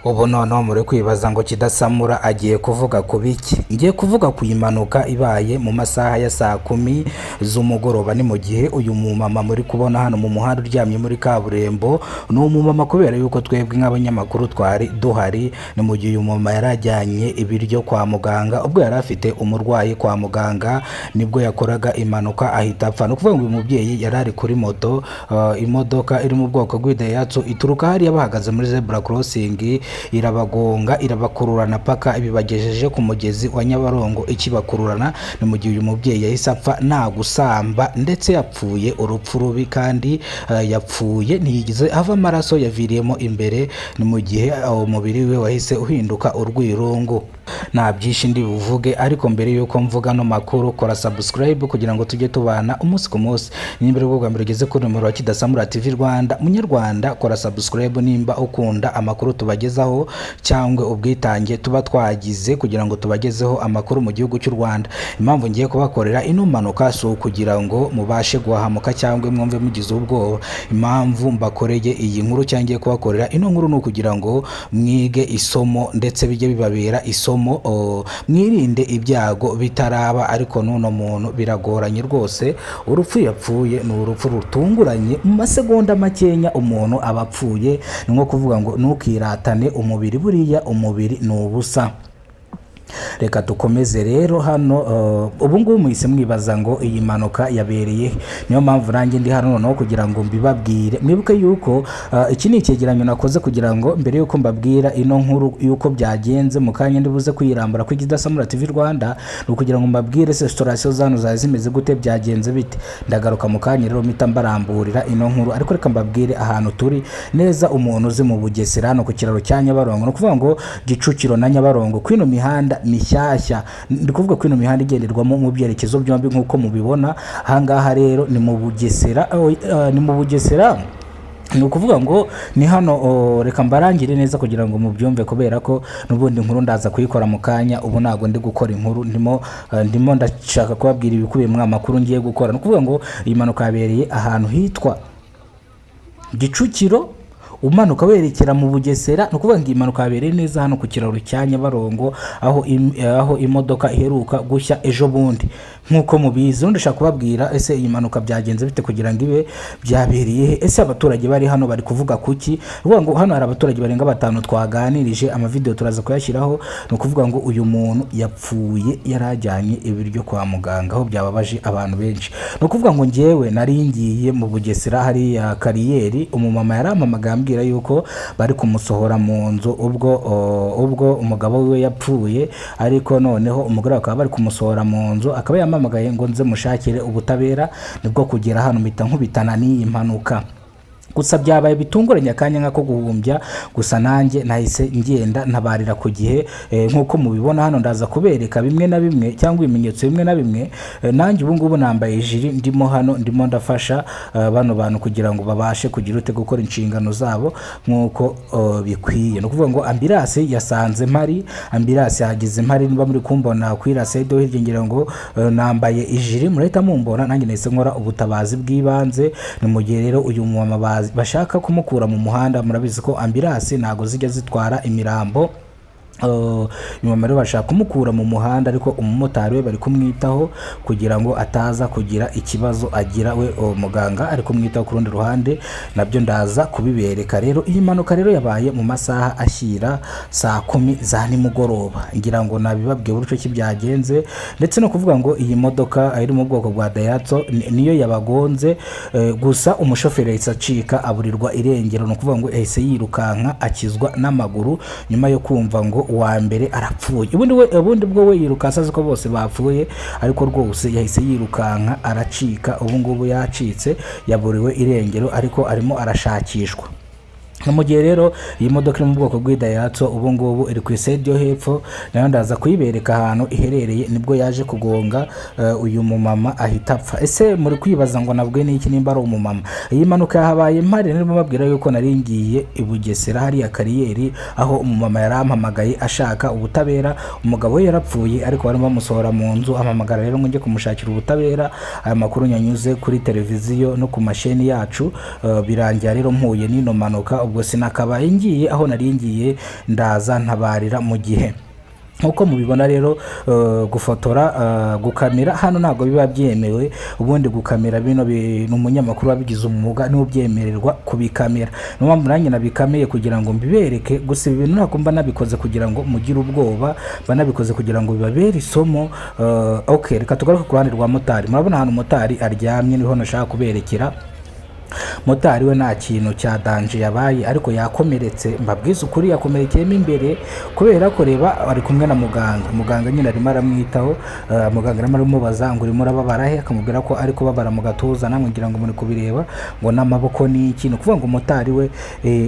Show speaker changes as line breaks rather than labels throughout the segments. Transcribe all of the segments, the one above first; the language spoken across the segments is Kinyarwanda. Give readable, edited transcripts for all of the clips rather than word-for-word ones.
Ubu noneho muri kwibaza ngo Kidasamura agiye kuvuga ku biki? Ngiye kuvuga ku impanuka ibaye mu masaha ya saa 10 z'umugoroba. Ni mu gihe uyu mumama muri kubona hano mu muhanda uryamye muri kaburimbo ni umumama, kubera yuko twebwe nk'abanyamakuru twari duhari. Ni mu gihe uyu mumama yari ajyanye ibiryo kwa muganga, ubwo yari afite umurwayi kwa muganga nibwo yakoraga impanuka ahita apfa. Ni ukuvuga ngo uyu mubyeyi yari ari kuri moto, imodoka iri mu bwoko bw'Idayihatsu ituruka hariya bahagaze muri zebra crossing, irabagonga, irabakururana paka ibibagejeje ku mugezi wa Nyabarongo ikibakururana. Ni mu gihe uyu mubyeyi yahise apfa nta gusamba, ndetse yapfuye urupfu rubi kandi yapfuye ntiyigeze ava amaraso, yaviriyemo imbere. Ni mu gihe umubiri we wahise uhinduka urwirungu. Nta byinshi ndi buvuge, ariko mbere y'uko mvuga ano makuru, kora subscribe kugira ngo tujye tubana umunsi ku munsi. Nimba ari bwo bwa mbere ugeze kuri nomero wa Kidasamura TV Rwanda, Munyarwanda, kora subscribe nimba ukunda amakuru tubagezaho cyangwa ubwitange tuba twagize kugira ngo tubagezeho amakuru mu gihugu cy'u Rwanda. Impamvu ngiye kubakorera ino mpanuka si ukugira ngo mubashe guhahamuka cyangwa mwumve mugize ubwoba. Impamvu mbakoreye iyi nkuru cyangwa ngiye kubakorera ino nkuru ni ukugira ngo mwige isomo, ndetse bijye bibabera isomo, mwirinde ibyago bitaraba. Ariko n'uno muntu biragoranye rwose, urupfu yapfuye ni urupfu rutunguranye, mu masegonda makenya umuntu aba apfuye. Ni nko kuvuga ngo ntukiratane umubiri, buriya umubiri ni ubusa. Reka dukomeze rero hano. Ubu ngubu muhise mwibaza ngo iyi mpanuka yabereye he? Niyo mpamvu nanjye ndi hano noneho kugira ngo mbibabwire. Mwibuke yuko iki ni icyegeranyo nakoze kugira ngo mbere yuko mbabwira ino nkuru yuko byagenze mu kanya ndibuze kuyirambura kuri Kidasamura TV Rwanda, ni ukugira ngo mbabwire se situation zano zari zimeze gute, byagenze bite. Ndagaruka mu kanya rero mpita mbaramburira ino nkuru, ariko reka mbabwire ahantu turi neza. Umuntu uzi mu Bugesera hano ku kiraro cya Nyabarongo, ni ukuvuga ngo Kicukiro na Nyabarongo, kwino mihanda mishyashya, ndi kuvuga ko ino mihanda igenderwamo mu byerekezo byombi nk'uko mubibona ahangaha. Rero ni mu Bugesera, ni mu Bugesera, ni ukuvuga ngo ni hano. Reka mbarangire neza kugira ngo mubyumve, kubera ko n'ubundi inkuru ndaza kuyikora mu kanya. Ubu ntabwo ndi gukora inkuru, ndimo ndashaka kubabwira ibikubiye mu amakuru ngiye gukora. Ni ukuvuga ngo iyi mpanuka yabereye ahantu hitwa Kicukiro umanuka werekera mu Bugesera. Ni ukuvuga ngo iyi mpanuka yabereye neza hano ku kiraro cya Nyabarongo, aho imodoka iheruka gushya ejo bundi nk'uko mubizi. Ubundi ndashaka kubabwira ese iyi mpanuka byagenze bite kugira ngo ibe, byabereye he, ese abaturage bari hano bari kuvuga kuki? Ni ukuvuga ngo hano hari abaturage barenga batanu twaganirije, amavideo turaza kuyashyiraho. Ni ukuvuga ngo uyu muntu yapfuye yari ajyanye ibiryo kwa muganga, aho byababaje abantu benshi. Ni ukuvuga ngo njyewe nari ngiye mu Bugesera hariya Kariyeri, umumama yarampamagaye ambwira yuko bari kumusohora mu nzu ubwo umugabo we yapfuye, ariko noneho umugore bakaba bari kumusohora mu nzu, akaba yampamagaye ngo nze mushakire ubutabera. Nibwo kugera hano mpita nkubitana n'iyi mpanuka. Gusa byabaye bitunguranye, akanya nk'ako guhumbya. Gusa nanjye nahise ngenda ntabarira ku gihe. Nk'uko mubibona hano, ndaza kubereka bimwe na bimwe cyangwa ibimenyetso bimwe na bimwe. Nanjye ubu ngubu nambaye ijiri, ndimo hano ndimo ndafasha bano bantu kugira ngo babashe kugira ute, gukora inshingano zabo nk'uko bikwiye. Ni ukuvuga ngo ambulance yasanze mpari, ambulance yageze mpari. Niba muri kumbona kuri rasedo hirya, ngira ngo nambaye ijiri, murahita mumbona. Nanjye nahise nkora ubutabazi bw'ibanze. Ni mu gihe rero uyu mumama bashaka kumukura mu muhanda. Murabizi ko ambulance ntabwo zijya zitwara imirambo. Nyuma rero bashaka kumukura mu muhanda, ariko umumotari we bari kumwitaho kugira ngo ataza kugira ikibazo agira we. Uwo muganga ari kumwitaho ku rundi ruhande, nabyo ndaza kubibereka. Rero iyi mpanuka rero yabaye mu masaha ashyira saa 10 za nimugoroba. Ngira ngo nabibabwiye uburyo ki byagenze, ndetse no kuvuga ngo iyi modoka iri mu bwoko bwa Daihatsu niyo yabagonze. Gusa umushoferi yahise acika, aburirwa irengero. Ni ukuvuga ngo yahise yirukanka akizwa n'amaguru nyuma yo kumva ngo uwa mbere arapfuye. Ubundi bwo we yirukansa azi ko bose bapfuye, ariko rwose yahise yirukanka aracika. Ubu ngubu yacitse, yaburiwe irengero, ariko arimo arashakishwa. Ni mu gihe rero iyi modoka iri mu bwoko bw'Idayihatsu ubu ngubu iri ku iside yo hepfo, nayo ndaza kuyibereka ahantu iherereye. Nibwo yaje kugonga uyu mumama ahita apfa. Ese muri kwibaza ngo nabwe n'iki nimba ari umumama? Iyi mpanuka yahabaye mpari, narimo mbabwira yuko nari ngiye i Bugesera hariya Kariyeri, aho umumama yarampamagaye ashaka ubutabera. Umugabo we yarapfuye, ariko barimo bamusohora mu nzu, ampamagara rero ngo njye kumushakira ubutabera. Aya makuru nyanyuze kuri televiziyo no ku masheni yacu, birangira rero mpuye n'ino mpanuka. Ubwo sinakabaye ngiye aho nari ngiye, ndaza ntabarira mu gihe. Nk'uko mubibona rero, gufotora, gukamera hano ntabwo biba byemewe. Ubundi gukamera bino ni umunyamakuru wabigize umwuga niwe ubyemererwa kubikamera. Niyo mpamvu nanjye nabikameye kugira ngo mbibereke. Gusa ibi bintu ntabwo mba nabikoze kugira ngo mugire ubwoba, mba nabikoze kugira ngo bibabere isomo. Ok, reka tugaruke ku ruhande rwa motari. Murabona ahantu motari aryamye, niho nashaka kuberekera. Motari we nta kintu cya danger yabaye, ariko yakomeretse. Mbabwize ukuri, yakomerekeyemo imbere, kubera ko reba ari kumwe na muganga. Muganga nyine arimo aramwitaho. Muganga arimo aramubaza ngo urimo urababara he? Akamubwira ko ari kubabara mu gatuza, namwe ngira ngo muri kubireba, ngo n'amaboko ni iki. Ni ukuvuga ngo motari we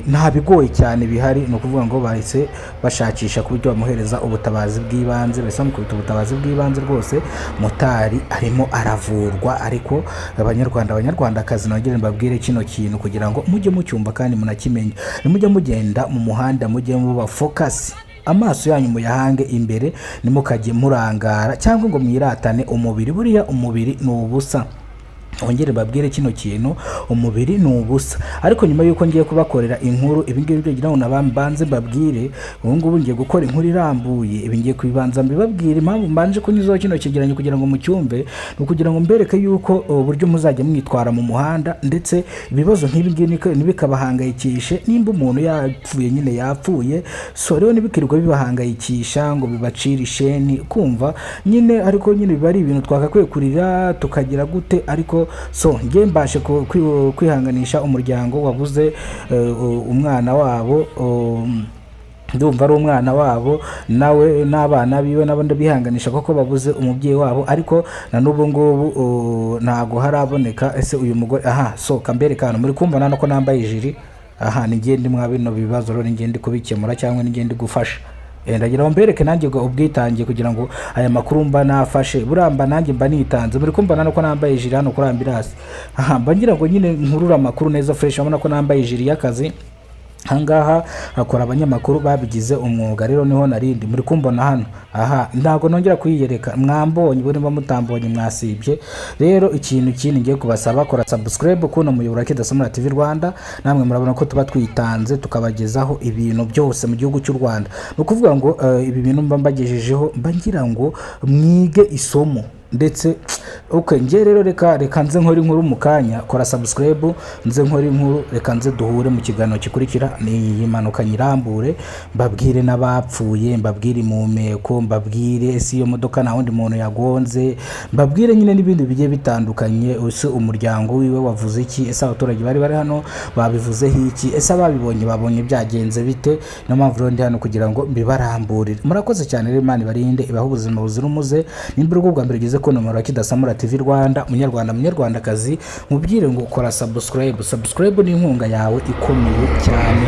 nta bigoye cyane bihari. Ni ukuvuga ngo bahise bashakisha ku buryo bamuhereza ubutabazi bw'ibanze, bahise bamukubita ubutabazi bw'ibanze. Rwose motari arimo aravurwa. Ariko Abanyarwanda, Abanyarwandakazi, nongere mbabwire kino kintu kugira ngo mujye mucyumva kandi munakimenye: nimujye mugenda mu muhanda, mujye muba focus, amaso yanyu muyahange imbere, ntimukajye murangara cyangwa ngo mwiratane umubiri. Buriya umubiri ni ubusa. Wongere babwire kino kintu, umubiri ni ubusa. Ariko nyuma y'uko ngiye kubakorera inkuru, ibi ngibi byo ngira ngo mbanze mbabwire, ubu ngubu ngiye gukora inkuru irambuye. Ibi ngiye kubibanza mbibabwire. Impamvu mbanje kunyuzaho kino cyegeranyo kugira ngo mucyumve, ni ukugira ngo mbereke yuko uburyo muzajya mwitwara mu muhanda, ndetse ibibazo nk'ibi ngibi ntibikabahangayikishe. Nimba umuntu yapfuye, nyine yapfuye. So rero ntibikirirwa bibahangayikisha ngo bibacire isheni, kumva nyine. Ariko nyine biba ari ibintu twagakwiye kurira tukagira gute. Ariko so njye mbashe kwihanganisha umuryango wabuze umwana wabo. Ndumva ari umwana wabo nawe n'abana biwe, nabo ndabihanganisha kuko babuze umubyeyi wabo. Ariko na n'ubu ngubu ntago haraboneka ese uyu mugore. Aha, so kambereka hano, muri kumva nano ko nambaye ijiri. Aha ni ndi mwa bino bibazo rero, ni ndi kubikemura cyangwa ni ndi gufasha. Ndagira ngo mbereke nanjye ubwo ubwitange, kugira ngo aya makuru mba nafashe, buriya mba nanjye mba nitanze. Muri kumva ko nambaye ijiri hano kuri ambulance. Aha mba ngira ngo nyine nkurure amakuru neza fresh. Urabona ko nambaye ijiri y'akazi. Ahangaha hakora abanyamakuru babigize umwuga. Rero niho narindi, muri kumbona hano. Aha ntabwo nongera kuyiyereka, mwambonye. Ubu niba mutambonye mwasibye. Rero ikintu kindi ngiye kubasaba, kora subscribe kuno muyobora Kidasamura TV Rwanda. Namwe murabona ko tuba twitanze tukabagezaho ibintu byose mu gihugu cy'u Rwanda. Ni ukuvuga ngo ibi bintu mba mbagejejeho, mba ngira ngo mwige isomo. Ndetse okay, njye rero reka nze nkore inkuru mu kanya. Kora subscribe nze nkore inkuru. Reka nze duhure mu kiganiro gikurikira. Ni iyi mpanuka nyirambure, mbabwire n'abapfuye, mbabwire impumeko, mbabwire ese iyo modoka nta wundi muntu yagonze, mbabwire nyine n'ibindi bigiye bitandukanye. Ese umuryango wiwe wavuze iki? Ese abaturage bari bari hano babivuzeho iki? Ese ababibonye babonye byagenze bite? Niyo mpamvu rero ndi hano kugira ngo mbibaramburire. Murakoze cyane rero, Imana ibarinde, ibahe ubuzima buzira umuze. Nimba urwo bwa mbere ugeze ku nomero ya Kidasamura TV Rwanda, Munyarwanda, Munyarwandakazi, mubwire ngo kora subscribe. Subscribe ni inkunga yawe ikomeye cyane.